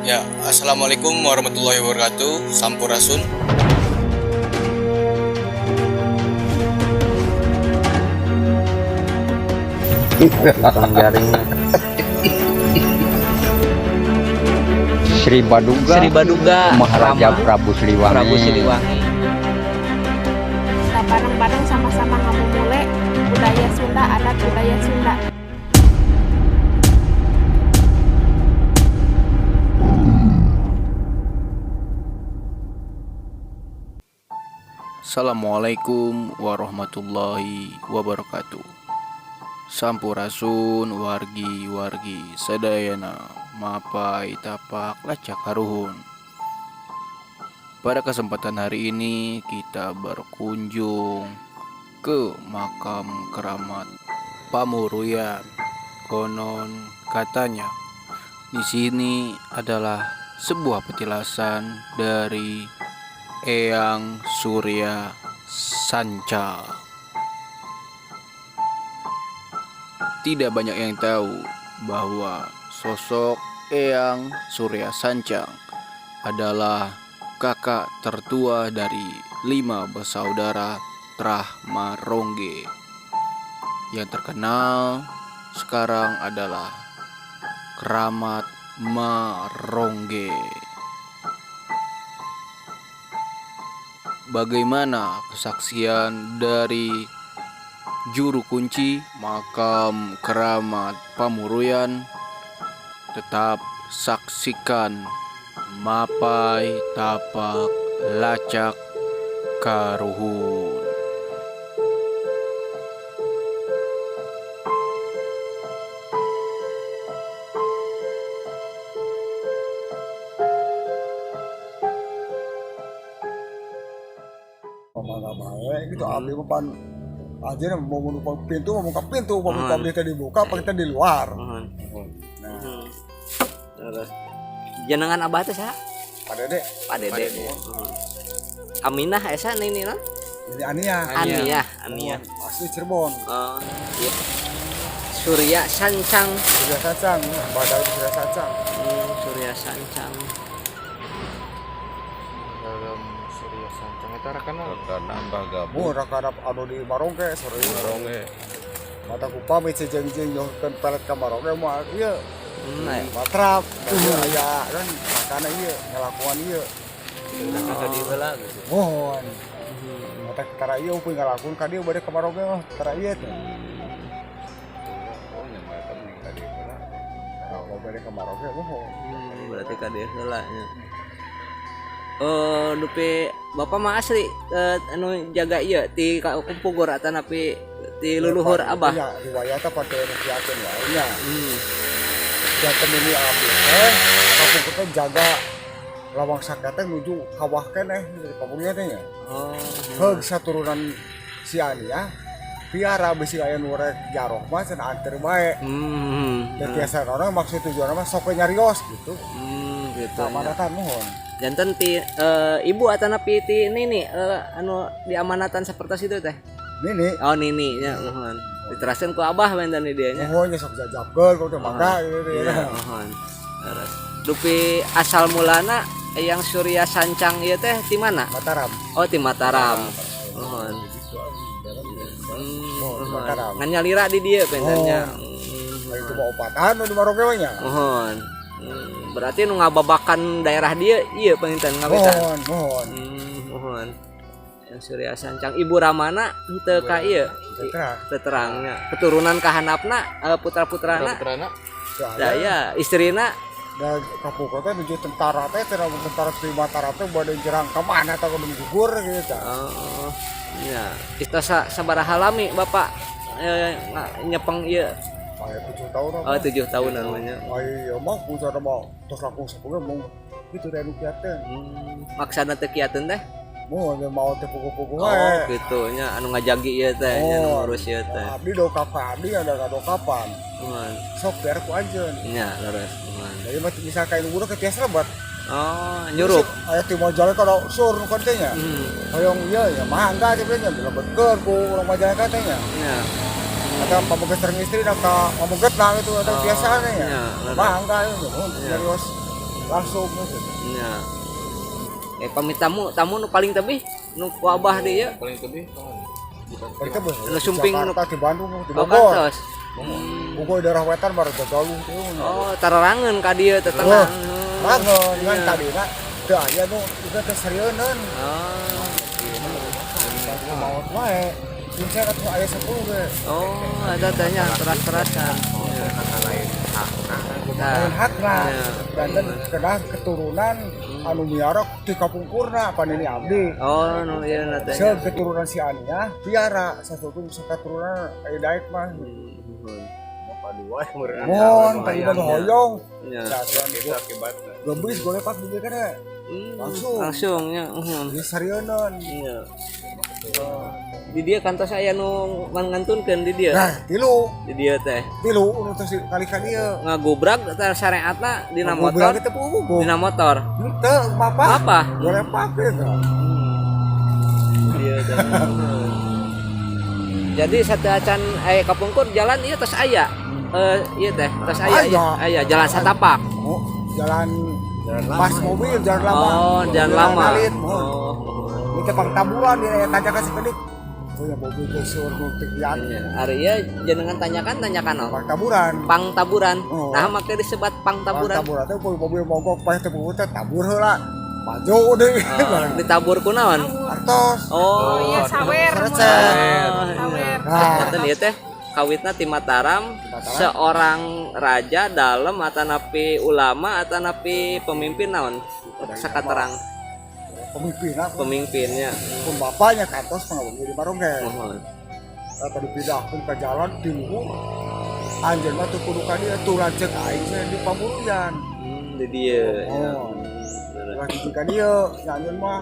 Ya, assalamualaikum warahmatullahi wabarakatuh. Sampurasun. Tukang jaringnya. Sri Baduga, Sri Baduga, Maharaja Rama, Prabu Siliwangi. Prabu Siliwangi. Kita bareng-bareng sama-sama ngamumule budaya Sunda, adat budaya Sunda. Assalamualaikum warahmatullahi wabarakatuh. Sampurasun wargi-wargi sadayana, mapai tapak lacak karuhun. Pada kesempatan hari ini kita berkunjung ke makam keramat Pamuruyan. Konon katanya di sini adalah sebuah petilasan dari Eyang Surya Sancang. Tidak banyak yang tahu bahwa sosok Eyang Surya Sancang adalah kakak tertua dari lima bersaudara Trah Marongge. Yang terkenal sekarang adalah Keramat Marongge. Bagaimana kesaksian dari juru kunci makam keramat Pamuruyan? Tetap saksikan Mapai Tapak Lacak Karuhun. Mangga bae gitu, abdi mah pan aja mau buka pintu, mau buka pintu, mau buka abdi teh dibuka, apa kita di luar. Nah. Terus jenengan abah teh saha? Pak Dede. Pak Dede. Aminah esa nini non? Ini Ania. Ania, Ania. Asli Cirebon. Oh, iya. Surya Sancang. Surya Sancang, Badai Surya Sancang. Surya Sancang. Dalam Surya Sancang itu rekana. Rekana Mbah Gabus. Oh, rakana anu di Marongge sore. Marongge. Mata kupami cejeng-jeng nyohkeun pelet ka Marongge mah ieu. Nah, Matrap, ieu aya kan makana ieu ngalakuan ieu. Ka dieu heula gitu. Mohon. Mata tara ieu upeuy ngalakuan ka dieu bade ka Marongge mah tara ieu teh. Oh, nya mereka mending ka dieu heula. Kalau bade ka Marongge mohon. Berarti ka dieu heula nya. Oh, dupi bapak mah asli anu jaga ieu ti Kapungkur atanapi ti leluhur abah. Iya, riwayatna pada nu kiakeun wae nya. Janten ini abdi teh kapungkur teh jaga lawang sakit teh nuju kawah keneh dari kapungkur teh nya. Oh. Heug saturunan si Ania piara bisi aya nu rek jaroh mah cenah anter bae. Da tiasa orang maksud tujuan mah sok we nyarios gitu. Gitu. Amanatan mohon. Janten ti ibu atanapi ti nini anu diamanatan seperti itu teh. Nini. Oh, nini nya mohon. Diteraskeun ku abah benten di dieu nya. Mohon nya sok jajabkeun ku teh mangga gitu Iya, ya. mohon. Terus dupi asal mulana yang Surya Sancang ieu teh ti mana? Mataram. Oh, ti Mataram. Mohon. Gitu. Mohon. Mataram. Ngan nyalira di dieu benten nya. Oh. Itu mah opatan nu di Marongge we nya. Mohon. Berarti nu ngababakan daerah dieu ieu panginten ngawitan. Mohon, mohon. Mohon. Yang Surya Sancang Ibu Ramana henteu ka ieu. Terang. Teu terangnya. Keturunan ka handapna putra-putrana. Putrana. Daya istrina Da kapungkur teh nuju tentara teh tentara di Mataram teh bade jerang ka mana tah kudu gugur gitu. Oh, ya. Kita sabaraha lami Bapak nyepeng ieu? Aya 7 tahun. Oh, 7 tahun namanya. Ai mah putra mah tos langkung sepuluh mung kitu teh nu kiateun. Maksana teu kiateun teh? Mun mau teh puguh-puguh Oh, wae. gitu nya anu ngajagi ieu teh, nya anu ngurus ieu teh. Abdi do kapan, abdi ada do kapan. Mohon. Sok biar ku anjeun. Nya leres, mohon. Jadi mah misal kayak nu ke tiasa lebat. Oh, nyurup. Aya ti Majalengka kalau sur nu teh nya. Hoyong ieu ya mangga teh nya dilebetkeun ku urang Majalengka teh nya. Nya. Atau pameget sareng istri da ka pameget lah gitu atau Oh, biasa nya. nya, leres. Mangga ieu mun serius. Langsung gitu. Nya. Pami tamu, tamu nu paling tebih nu ku abah di ieu. Paling tebih kawan. Mereka beuh, Nu di sumping Jakarta, di Bandung, di Oh, Bogor. kantos. Bogor daerah wetan baru jauh tuh. Oh, tararangeun ka dieu teh tenang. Rangeun ngan tadina teu aya nu ieu teh serieuneun. Oh. Maot wae. Kuncen atuh aya 10 ge. Oh, ada tanya teras-terasan. Lain hakna. Iya. Dan kedah keturunan anu miara di kapungkurna panini abdi. Oh, nu ieu na teh. Se keturunan si Ania piara satu keturunan aya daek mah. Mohon tadi mah hoyong. Ya. Satuan Akibatna. Gebis golepak di kana. Langsung. Langsung nya. Uhun. Di sarieun. Iya. Di dia kantos aya nu ngantunkeun di dia. Nah, tilu, Di dia teh. tilu nu tos kali ka dieu. Ngagobrag teh syariatna dina motor. Goblok teh puguh. Dina motor. Henteu, papa. Apa? Golepak gitu. Iya teh. Jadi satu acan aya kapungkur jalan ieu tos aya. Ieu teh tos aya Aya. aya jalan satapak. Oh, jalan pas mobil jalan lama. Oh, jalan lama. Alit, mohon. Oh. Ini teh pangtaburan di aya tanjakan sakedik. Oh ya mobil teh seur nu teu liat. Iya. Ari ieu jenengan tanyakan tanyakan oh. Pangtaburan. Pangtaburan. Oh. Nah, make disebat pangtaburan. Pangtaburan teh mobil mogok paeh teh puguh teh tabur heula. Maju deui. Oh, ditabur kunaon? Artos. Oh, Iya, sawer. Receh. Sawer. Nah, Janten ieu teh kawitna ti Mataram, Mataram. seorang raja dalem atanapi ulama atanapi pemimpin naon? Sakaterang pemimpin aku. pemimpinnya. Pun bapaknya kantos pangabung di Marongge. Mohon. Atau dipindahkeun ke jalan di luhur. Anjeun mah teu kudu ka dieu tuh lanceuk aing cenah di Pamuruyan. Di dieu. Ya. Oh. Lagi ka dieu, nya anjeun mah.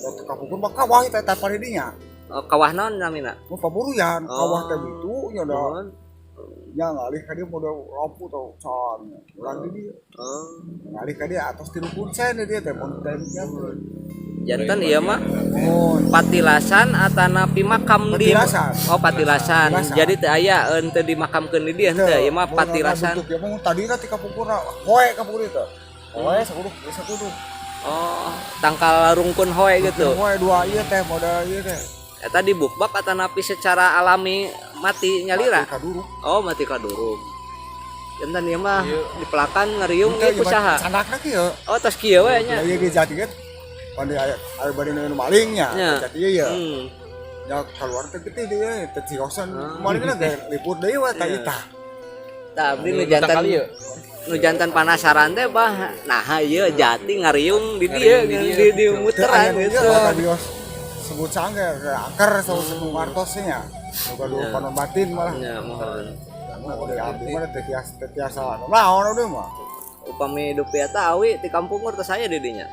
Waktu kapungkur mah kawah teh tanpa di dinya. Oh, kawah naon namina? Mun Pamuruyan, kawah teh gitu nya da Mohon. nya ngalih ka dieu model lampu tau can. Urang di dieu. Oh. Ngalih ka dieu atos tilu kuncen di dieu teh mun teh nya. Janten ieu mah Mun patilasan atanapi makam di Patilasan. Oh, patilasan. Patilasan. Jadi teu aya henteu dimakamkeun di dieu henteu, ieu mah patilasan. Bentuk ya mun tadina ti kapungkurna hoe kapungkur teh. Hoe sakuduh, sakuduh. Oh, tangkal rungkun hoe gitu. Hoe dua ieu teh model ieu teh. Eta dibukbak atanapi secara alami mati nyalira. Mati kaduruk. Oh, mati kaduruk. Janten ieu mah dipelakan ngariung ieu ku saha? Sandakna kieu. Oh, tos kieu we nya. Ieu ge jati ge pandai aya aya bade nu malingnya, Nya. jati ieu ya. Ya keluar teh gede deui teh ciosan malingna ge liput deui we tah Iya. itah. Tah abdi nu janten nu janten panasaran teh bah nah ieu jati ngariung di dieu di muteran gitu. Tadi sebut sangge angker sama sebut artosnya. Moga dulu panon batin malah. Ya, mohon. Udah abdi mah teh tiasa teh tiasa naon udah mah. Upami dupi eta awi ti kampung tos aya di dinya.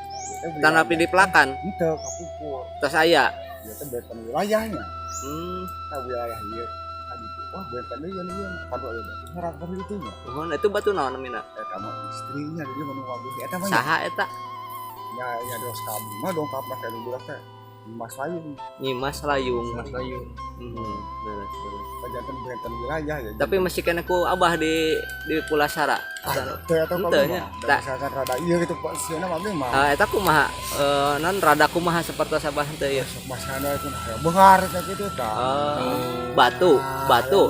Tanapi dipelakan Henteu kapungkur. tos aya. Ieu teh benten wilayahnya. Nah, wilayah ieu tadi tuh, wah benten deui ieu padu aya batu ngerak dari itu nya. Mohon itu batu naon namina? Eta mah istrinya jadi mah nu bagus eta mah. Saha eta? Nya nya dos kamu mah dongkapna ka nu budak teh. Mas Layung, Nyimas Layung. Mas Layung. Beres, beres. Pajanten benten wilayah ya. Tapi masih kena ku abah di Pulasara. Ah, teu eta Henteu nya. mah. Misalkan rada ieu gitu Pak sieuna mah abdi mah. Eta kumaha? Non rada kumaha sapertos abah teu ieu? Sok masana itu nah beunghar kayak gitu tah. Batu, batu.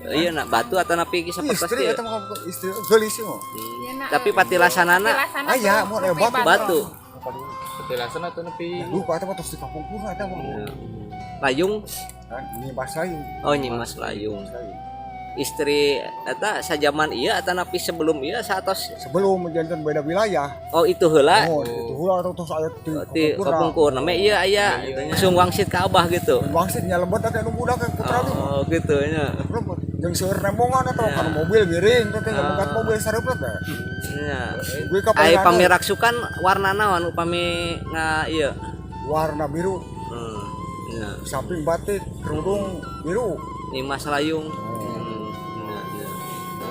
Iya nak batu atau napi ki sapertos Istri ieu. eta mah istri geulis sih mah. Tapi patilasanana Aya mun aya batu. batu. Petilasan atau nepi Duh, eta mah tos di kampung purna eta mah. Layung. Kan Nyi Mas Layung. Oh, Nyimas Layung. Istri eta sajaman ieu atau napi sebelum ieu saatos Sebelum janten beda wilayah. oh itu heula Oh, itu heula atau tos aya di di kapungkur namanya iya aya langsung wangsit ka abah gitu. Wangsit nya lembut teh nu budak putra nu. Oh gitu nya. Lembut. Jeung seueur nembongan eta kana mobil giring teh teh bogat mobil sareupet teh. Nya. Gue ka Ai pami raksukan warna naon upami nga ieu? warna biru, Nya. samping batik, kerudung biru. Nyimas Layung. Nya, nya.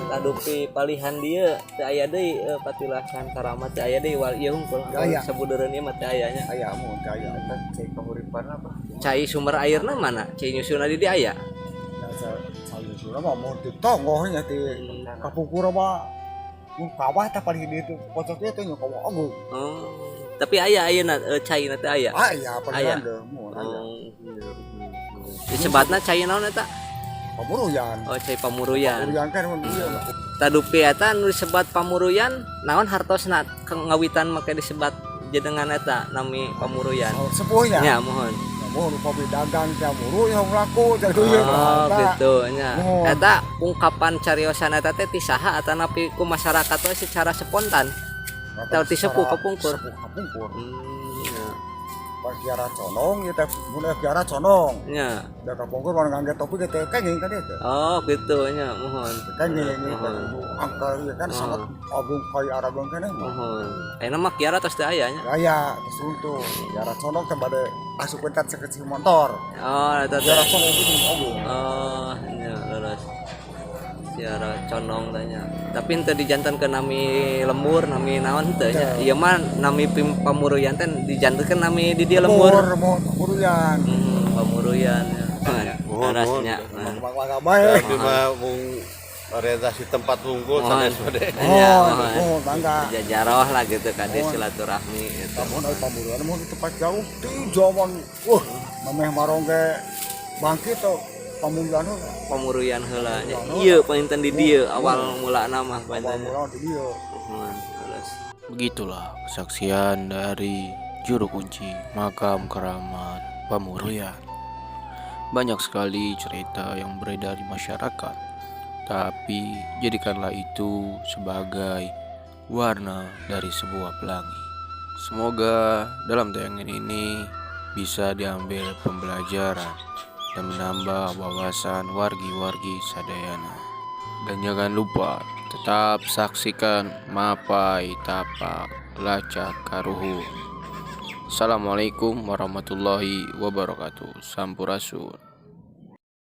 Tadupi palihan dieu teu aya deui patilasan karamat teu aya deui wal ieu hungkul. Aya. Sabudeureun ieu mah teu aya nya. Aya mun teu aya eta cai kahuripan apa? Cai sumber airna mana? Cai nyusuna di dieu aya. Nah, sayusuna mah mun ditonggoh nya ti kapungkur mah Mun kawah tah paling di itu pocoknya teh nya kawah agung. Oh. Tapi aya ayeuna cai na teh aya. Ah iya, paling Aya. ada mun aya. Oh. Disebatna cai naon eta? Pamuruyan. Oh, cai Pamuruyan. Pamuruyan kan mun ieu lah. Tadupi eta nu disebat Pamuruyan naon hartosna ngawitan make disebat jenengan eta nami Pamuruyan? Oh, sepuhnya. Nya, mohon. Ya mun upami dagang teh muru ya laku jadi ieu. Oh, gitu nya. Mohon. Eta ungkapan cariosan eta teh ti saha atanapi ku masyarakat we secara spontan? Atau ti sepuh kapungkur? Sepuh kapungkur. Nya. Pas kiara conong ieu teh mun aya kiara conong. Nya. Da kapungkur mun ngangge topi ge teh kenging kan ieu teh. Oh, gitu nya, mohon. Kenging ieu teh Mohon. Angker ieu kan sangat agung kaya aragung keneh mah. Mohon. Ayeuna mah kiara tos teu aya nya. Gaya terus runtuh. Kiara conong teh bade asupkeun ka sekecil motor. Oh, eta teh. Kiara conong itu agung. Oh, nya leres. Kiara conong teh nya. Tapi henteu dijantenkeun nami lembur, nami naon henteu nya. Ieu mah nami Pamuruyan teh dijantenkeun nami di dieu lembur. Lembur mun Pamuruyan. Pamuruyan ya. Mohon, Leresnya. Mangga bae. Tapi mah mung orientasi tempat wungkul Mohon. sanes bade. Nya, Oh, mohon. oh, mangga. Jajaroh lah gitu kade Mohon. silaturahmi gitu. Namun ari Pamuruyan mun di tempat jauh di zaman wah memeh marong ge bangkit tuh Pamuruyan heula. Pamuruyan heula nya. Ieu panginten di dieu awal mulana mah Awal panginten. mula di dieu. Mohon, leres. Begitulah kesaksian dari juru kunci makam keramat Pamuruyan. Banyak sekali cerita yang beredar di masyarakat, tapi jadikanlah itu sebagai warna dari sebuah pelangi. Semoga dalam tayangan ini bisa diambil pembelajaran dan menambah wawasan wargi-wargi sadayana. Dan jangan lupa tetap saksikan Mapai Tapak Lacak Karuhun. Assalamualaikum warahmatullahi wabarakatuh. Sampurasun.